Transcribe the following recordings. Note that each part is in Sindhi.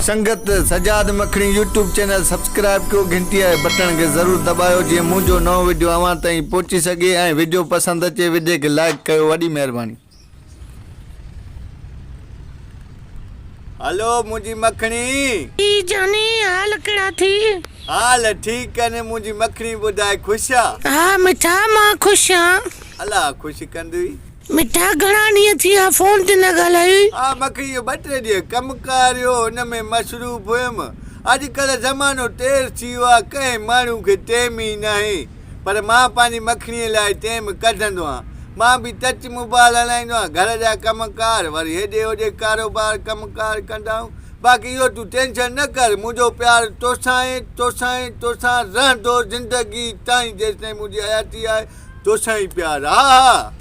سنگت سجاد مکڻي يوٽيوب چينل سبسڪرائب ڪيو گهنٽي واري بٽڻ کي ضرور دٻايو جيئن منهنجو نئون وڊيو اوهان تائين پهچي سگهي ۽ وڊيو پسند اچي وڊي کي لائيڪ ڪيو وڏي مهرباني. هلو منهنجي مکڻي. جي جاني حال ڪهڙا ٿي. حال ٺيڪ آهن منهنجي مکڻي ٻڌاء خوش آ. ها مٺا مان خوش آن. الله خوش ڪندوئي. مٺا گهڻا ڏينهن ٿي ويا فون تي نه ڳالهايوئي. ها مکڻي اهو ٻه ٽي ڏينهن ڪم ڪار هيو ان ۾ مصروف هيم. اڄڪلهه زمانو تيز ٿي ويو آ ڪنهن ماڻهو کي ٽيم ئي ناهي. پر مان پنهنجي مکڻيء لاء ٽيم ڪڍندو آهيان. مان به ٽچ موبائل هلائيندو آهيان. گهر جا ڪم ڪار، وري هيڏي هوڏي ڪاروبار ڪم ڪار ڪندا آهيون. باقي اهو تون ٽينشن نه ڪر، منهنجو پيار توسان ئي، توسان ئي، توسان رهندو زندگي تائين جيستائين منهنجي حياتي آهي توسان ئي پيار. ها ها.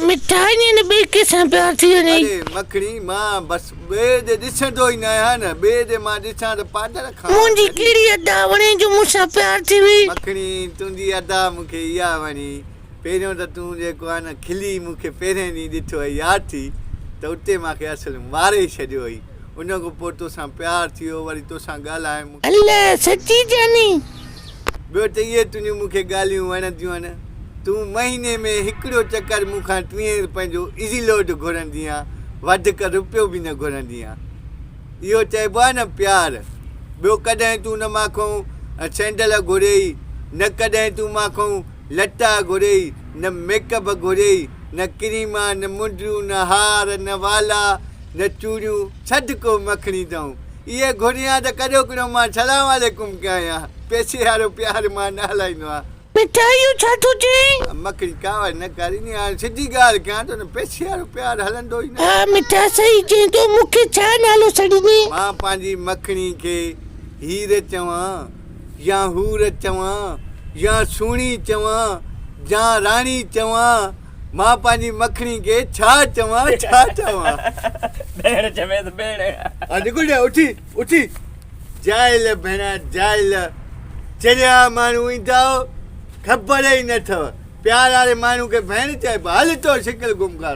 مٺا ائين نه ٻئي ڪنهن سان پيار ٿي وڃئي. اڙي مکڻي مان بس ٻئي ڏي ڏسندو ئي نه آهيان نه ٻئي ڏي مان ڏسان ته پادر کان. منهنجي ڪهڙي ادا وڻي جو مون سان پيار ٿي وئي. مکڻي تنهنجي ادا مون کي اها وڻي پهريون ته تون جيڪو آهي نه کلي مون کي پهرين ڏينهن ڏٺو هئي ياد ٿي ته اتي مان کي اصل ماري ڇڏيو هئي ان کان پوء توسان پيار ٿي ويو وري توسان ڳالهايم. الا سچي جاني. ٻيو ته اهي تنهنجون مون کي ڳالهيون وڻنديون آهن. تون مهيني ۾ هڪڙو چڪر مون کان ٽيهين رپين جو ايزي لوڊ گهرندي آن، وڌڪ رپيو به نه گهرندي آن. اهو چئبو آهي نه پيار. ٻيو ڪڏهن تون نه مان کان سينڊل گهريئي، نه ڪڏهن تون مان کان لٽا گهريئي، نه ميڪ اپ گهريئي، نه ڪريما، نه منڊيون، نه هار، نه والا، نه چوڙيون، صدقو مکڻي اٿئون. اهي گهريان ته ڪڏهوڪڙو مان سلام عليڪم ڪيان، پئسي وارو پيار مان نه هلائيندو آهيان. مٺا اهو ڇا ٿو چئين؟ مکڻي ڪاوڙ نه ڪر اني هاڻي سڌي ڳالهه ڪيان ٿو نه پئسي وارو پيار هلندو ئي نه. ها مٺا صحيح چئين ٿو مون کي ڇا نالو سڏيندين؟ مان پنهنجي مکڻي کي هير چوان يا حور چوان يا سهڻي چوان يا راڻي چوان مان پنهنجي مکڻي کي ڇا چوان ڇا چوان. ڀيڻ چويس ڀيڻ. ها نڪل جا اٿي اٿي جاهل ڀيڻا جاهل چريا ماڻهو ايندا هو خبر ئي نه اٿو پيار واري ماڻهو کي ڀيڻ چئبو هل تو شڪل گم ڪر.